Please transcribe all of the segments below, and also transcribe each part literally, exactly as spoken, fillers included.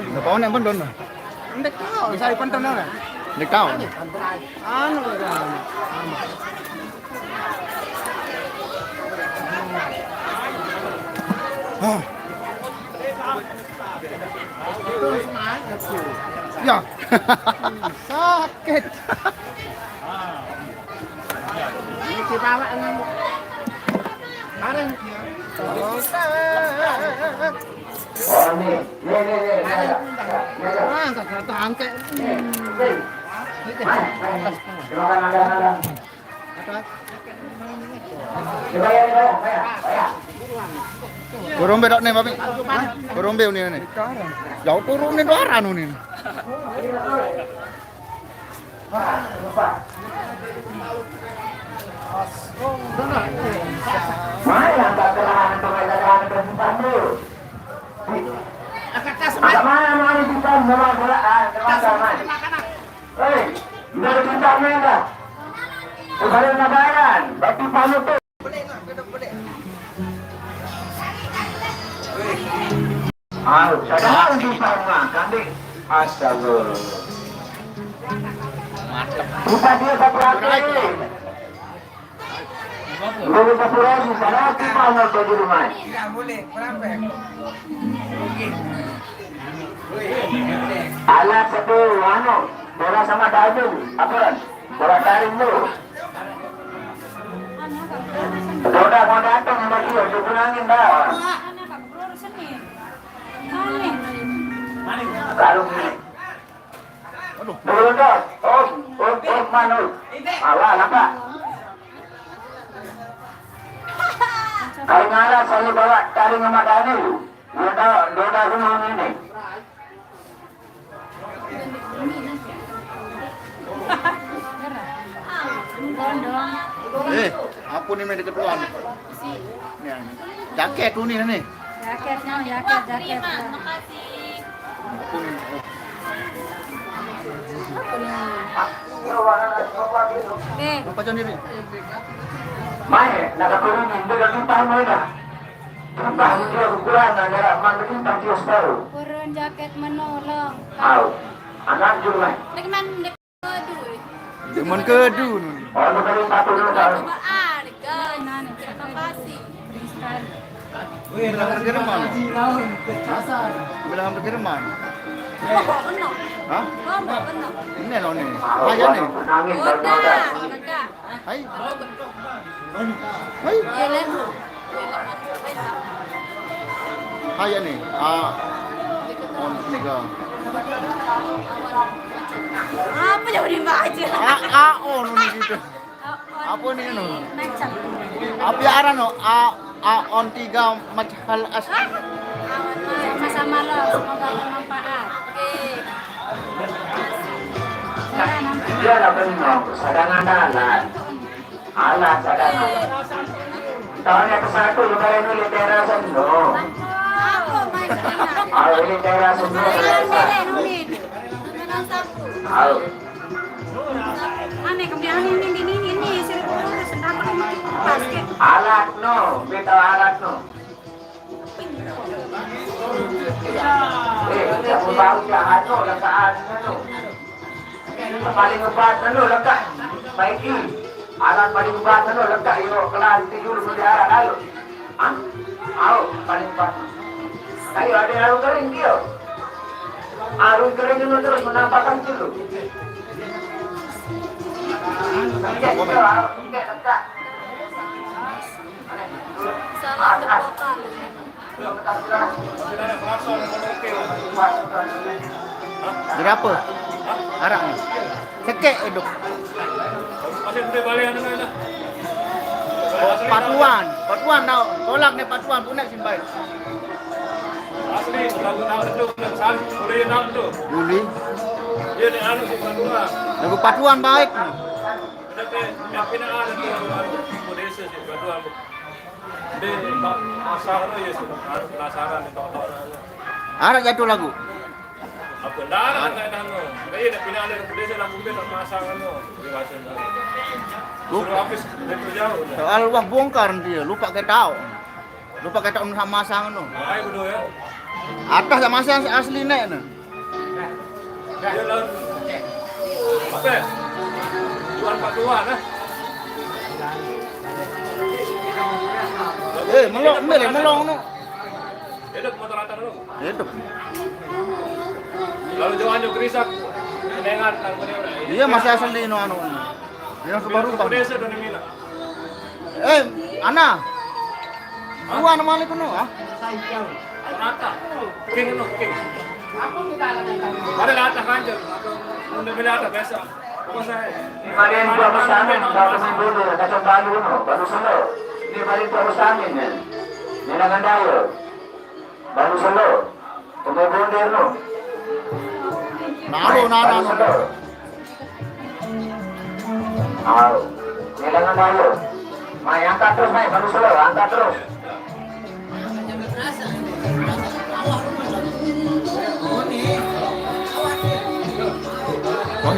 Ndak tahu nek pon don. Ndak tahu, saya pon don lah. Ndak tahu. Anu, ah. Ya. Sakit. Ini dibawa dengan bareng. Oh, ini. Ini, ini, ini, ini. Ah, tak ada angkat. Ini. Ini. Silakan anda, anda. Turun bedok nih, Babi. Turun be nih, nih. Jauh turun nih, doaran nih. Mana tak terang, tak terang, tak terang, Agak mana mau dibuka, mau bola, ah, teman-teman. Hei, udah kita main dah. Kembali lebaran, batu pamit tuh. Ah, sadar di sana, kami. Astagfirullah. Bukan dia satu hati. Dulu satu lagi, sadar di sana, tuh di rumah. Alat satu, anu, bola sama daging, apa? Bola taring lu. Udah mau datang sama dia, dia pulangin dah. Kalau ini. Aduh. Dulu dah, om, om, om, manul. Alah, apa? Kalau ngalah, saya bawa taring sama daging. Dia tahu, dia tahu ini. Eh, apa nih, main deket tuan? Nih, jaket tuh nih, nih. Jaketnya, jaket, jaket. Apa nih? Oh. Apa nih? Eh. Apa, John, ini? Mai, nak aku ini, dia dah lupa, mai dah. Tambah dia ukuran antara mang ini pasti tahu. Kurun jaket menolong. Tahu. Anak juga. Lagi man, dek duit. Dia man kedu nun. Oh, lu kali satu dulu, tahu. Berharga. Terima kasih. Bilang ke Jerman. Bilang ke Jerman. Lombok benar. Hah? Lombok benar. Ini lo nih. Aja nih. Udah, udah. Hai. Hai. Hai ya nih. Ah. On tiga. Apa jauh di aja? Ah, ah, on gitu. Apa nih, anu? Apa ya aran, no? A, a on tiga mac hal as. Sama-sama lo, semoga bermanfaat. Oke. Dia lah benar, sadang ada lah. Alah, sadar. Tahun yang ke satu, lu bayar dulu teras, no. Aku, Mas. Ayo, ini teras, no. Ayo. Aneh, kemudian ini, ini, ini, ini, seribu, sedang basket. Alat, no. Kita alat, no. Eh, kamu tahu ya, anu, letak anu, anu. Paling hebat anu, letak. Baiki. Alat paling hebat anu, letak. Yo, kelar itu dulu, mesti alat, ayo. Hah? Ayo, paling hebat. Ayo, ada arung kering, dia. Arung kering itu terus menampakkan dulu. Iya, iya, letak. Salah tepuk kali. Berapa? Arak ni. Sekek hidup. Patuan, patuan tau. Tolak ni patuan, punek simpai. Asli, lagu tahu tu, boleh tahu tu. Boleh. Dia ni anu si patuan. Lagu patuan baik. Ada pe, yang pina ada tu, Malaysia si patuan. Dia masak tu, ya, penasaran dia tahu. Arak jatuh lagu. Apa dah, dah, dah, dah, no. Dia dah pindah dari Malaysia, dah mungkin tak pasang, no. Dia rasa dah. Lupa. Suruh habis, dia tu jauh dah. Soal wah bongkar dia, lupa ke tahu. Lupa ke tahu nak masang, no. Hai, betul ya. Atas sama asli, asli nek ne. Apa? Tuan Pak Tuan, eh? Eh, melong, mele, melong no. Hidup motor rata dulu. Hidup. Lalu Johan juga Krisak. Dengan tanpa dia udah. Iya, masih asli no anu. Yang kebaru bang. Desa dan Mina. Eh, Ana. Gua nama lagi penuh ah. Rata. King no, King. Ada rata kanjeng. Udah beli rata biasa. Apa saya? Kalian dua bersama, satu main bola, kacau balu no, balu selo. Ini kalian dua bersama ini. Ini dengan daya. Balu selo. Pemain bonder no. Nalo, nalo, nalo. Ayo. Ngilangan ayo. Mai, angkat terus, mai. Baru slow, angkat terus.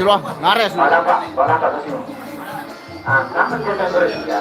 Wah, ngares. Bola, Pak. Bola, Pak, ke sini. Ah, kenapa dia tak berhenti, ya?